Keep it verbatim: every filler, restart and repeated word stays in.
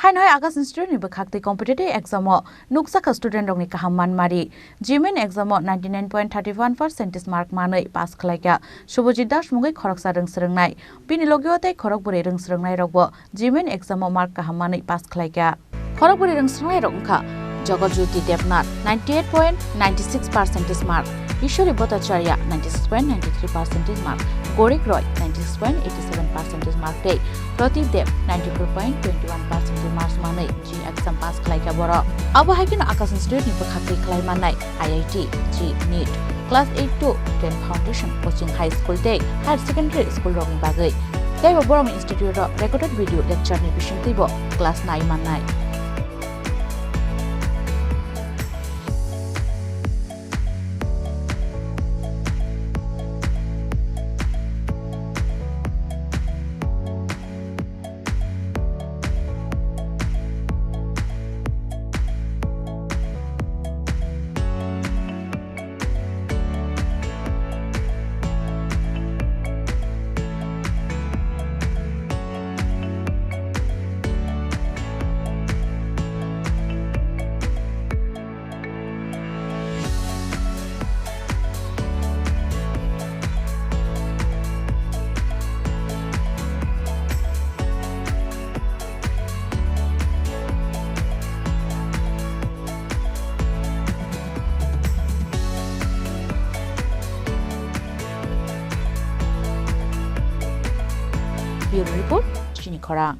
Haino hai Akash Institute ni bwkhak twi competitive exam o nukjakha student rokni kaham manmari. G main exam o ninety nine point thirty one percentage mark manwi pass khlaikha Subhajit Das mungwi khoroksa rwng swrwngnai. Bini logio tei khorokbwrwi rwng swrwngnai rokbo G main exam o mark kaham manwi pass khlaikha. Khorokbwrwi rwng swrwngnai rok wngkha Jagat Jyoti Debnath ninety eight point nine six percentage mark, Ishwari Bhattacharya ninety six point nine three percentage mark, Gorik Roy ninety six point eight seven percentage mark tei Pratip Deb ninety four point twenty one percentage marks manwi G exam pass khlaikha borok. Abo hai kheno Akash Institute ni bwkhak twi khlai mannai I I T, G, NEET, Class eight to ten Foundation Coaching High School tei Higher Secondary School rokni bagwi. Tei bo borokni institute o recorded video lecture ni bisingtwi bo class nai mannai. Bureau Report, Chini Khorang.